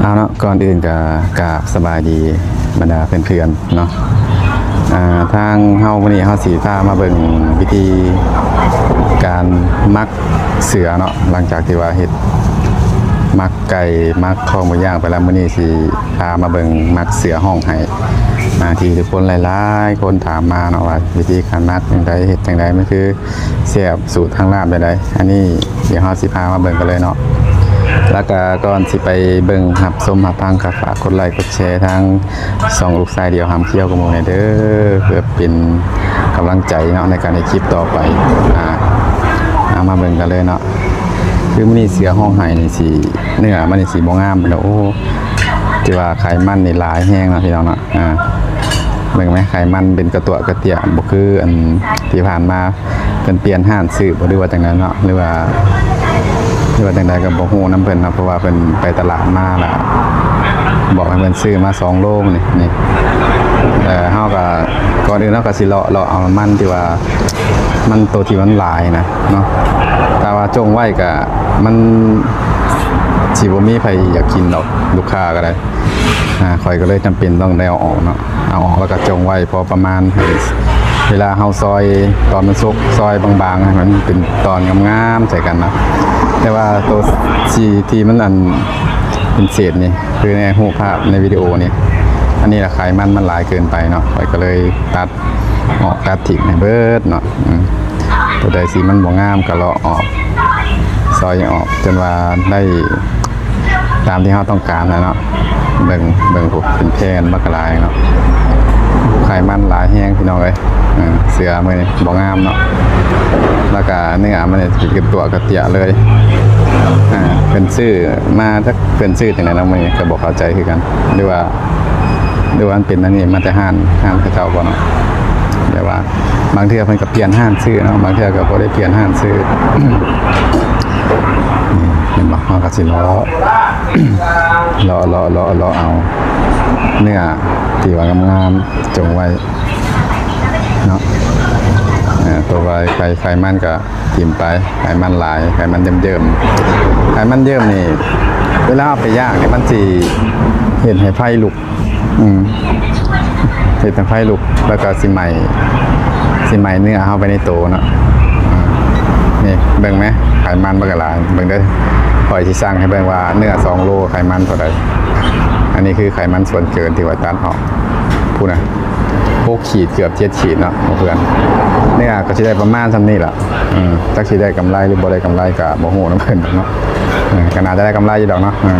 ເອົາເນາະ ກ່ອນອື່ນກໍກາບສະບາຍດີບັນດາເພື່ອນໆເນາະ. ອ່າ ທາງເຮົາມື້ນີ້ເຮົາຊິພາມາເບິ່ງວິທີການໝັກເສືອເນາະ. ຫຼັງຈາກທີ່ວ່າເຮັດໝັກໄກ່ ໝັກຄອບໝູຍ່າງໄປແລ້ວ, ມື້ນີ້ຊິພາມາເບິ່ງໝັກເສືອຮ້ອງໄຫ້ ອ່າ ທີ່ທຸກຄົນຫຼາຍໆຄົນຖາມມາເນາະ ວ່າວິທີການໝັກຈັ່ງໃດ ເຮັດຈັ່ງໃດ ມັນຄື ແຊບສູດທາງລາບແບບໃດ. ອັນນີ້ດຽວເຮົາຊິພາມາເບິ່ງກັນເລີຍເນາະ. ແລ້ວກໍກ່ອນຊິໄປເບິ່ງຮັບຊົມຮັບຟັງ ກໍຝາກກົດໄລກົດແຊທາງຊ່ອງລູກຊາຍດຽວຫຳຂຽວກະໝູ່ແດ່ເດີ ເພື່ອເປັນກຳລັງໃຈເນາະ ໃນການເຮັດຄລິບຕໍ່ໄປ. ອ່າ ເອົາມາເບິ່ງກັນເລີຍເນາະ. ຄືມື້ນີ້ເສືອຮ້ອງໄຫ້ນີ້ຊິ ເນື້ອມັນນີ້ຊິບໍ່ງາມປານໃດ. ໂອ້ ທີ່ວ່າໄຂມັນນີ້ຫຼາຍແຮງເນາະ ພີ່ນ້ອງເນາະ. ອ່າ ເບິ່ງແມ ໄຂມັນເປັນກະຕົວະກະເຕຍ ບໍ່ຄືອັນທີ່ຜ່ານມາ. ເພິ່ນປ່ຽນຮ້ານຊື້ບໍ່ ຫຼືວ່າຈັ່ງໃດເນາະ ຫຼືວ່າ ຫຼືວ່າຈັ່ງໃດກໍບໍ່ຮູ້ນຳເພິ່ນເນາະ. ເພາະວ່າເພິ່ນໄປຕະຫຼາດມາລະ ບອກໃຫ້ເພິ່ນຊື້ມາສອງໂລນີ້ ນີ້. ເອີ ເຮົາກໍ ກ່ອນອື່ນເຮົາກໍຊິເລາະ ເລາະເອົາມັນທີ່ວ່າ ມັນໂຕທີ່ມັນຫຼາຍນະເນາະ. ຖ້າວ່າຈົ່ງໄວ້ກໍມັນຊິບໍ່ມີໃຜຢາກກິນດອກ ລູກຄ້າກໍໄດ້. ອ່າ ຂ້ອຍກໍເລີຍຈຳເປັນຕ້ອງໄດ້ເອົາອອກເນາະ. ເອົາອອກແລ້ວກໍຈົ່ງໄວ້ພໍປະມານ ໃຫ້ເວລາເຮົາຊອຍຕອນມັນສຸກ ຊອຍບາງໆ ໃຫ້ມັນເປັນຕອນງາມໆໃສ່ກັນເນາະ. ແຕ່ວ່າໂຕທີ່ ທີ່ມັນອັນເປັນເສດນີ້ ຄືໃນຮູບພາບໃນວິດີໂອນີ້ ອັນນີ້ລະໄຂມັນມັນຫຼາຍເກີນໄປເນາະ. ຂ້ອຍກໍເລີຍຕັດ ອອກ ຕັດຖິ້ມໃຫ້ເບິດເນາະ. ອືມ ຕົວໃດທີ່ມັນບໍ່ງາມກໍເລາະອອກ ຊອຍອອກ ຈົນວ່າໄດ້ຕາມທີ່ເຮົາຕ້ອງການນະເນາະ. ເບິ່ງ ເບິ່ງ ໂອ້ ເປັນແຜ່ນບັກຫຼາຍເນາະ. ໄຂມັນຫຼາຍແຮງ ພີ່ນ້ອງເອີຍ. ເສືອມື້ນີ້ບໍ່ງາມເນາະ. ແລ້ວກະເນື້ອມັນນີ້ເປັນຕົວະກະເຕຍເລີຍ. ເພິ່ນຊື້ມາ ຈັກເພິ່ນຊື້ຈັ່ງໃດເນາະ ມື້ນີ້ກໍບໍ່ເຂົ້າໃຈຄືກັນ ຫຼືວ່າ ຫຼືວ່າມັນເປັນອັນນີ້ມາແຕ່ຮ້ານ ຮ້ານເຂົາເຈົ້າບໍ່ເນາະ. ແບບວ່າບາງເທື່ອເພິ່ນກໍປ່ຽນຮ້ານຊື້ເນາະ ບາງເທື່ອກໍບໍ່ໄດ້ປ່ຽນຮ້ານຊື້. ນີ້ເຫັນບໍ່ ເຮົາກໍຊິເລາະ ເລາະ ເລາະ ເລາະ ເລາະເອົາເນື້ອທີ່ວ່າງາມໆ ຈົ່ງໄວ້ເນາະ. ເອີ ຕົວໄວໄຂ ໄຂມັນກໍ ຖິ້ມໄປ ໄຂມັນຫຼາຍ ໄຂມັນເຍິ້ມໆ. ໄຂມັນເຍິ້ມນີ້ ເວລາເອົາໄປຍ່າງນີ້ ມັນຊິເຮັດໃຫ້ໄຟລຸກ. ອືມ ເຮັດໃຫ້ໄຟລຸກ ແລ້ວກໍຊິໄໝ້ ຊິໄໝ້ເນື້ອເຮົາໄປໃນໂຕເນາະ. ອືມ ນີ້ເບິ່ງແມ ໄຂມັນມັນກໍຫຼາຍ. ເບິ່ງເດີ ຂ້ອຍຊິຊັ່ງໃຫ້ເບິ່ງວ່າເນື້ອສອງໂລໄຂມັນເທົ່າໃດ. ອັນນີ້ຄືໄຂມັນສ່ວນເກີນທີ່ວ່າຕັດອອກ ພຸ້ນນະ ຫົກຂີດ ເກືອບເຈັດຂີດເນາະ ເພື່ອນ. ເນື້ອກໍຊິໄດ້ປະມານສ່ຳນີ້ລະ. ອືມ ຈັກຊິໄດ້ກຳໄລ ຫຼື ບໍ່ໄດ້ກຳໄລກໍບໍ່ຮູ້ນຳເພິ່ນເນາະ. ເອີ ກໍໜ້າຈະໄດ້ກຳໄລຢູ່ດອກເນາະ. ເອີ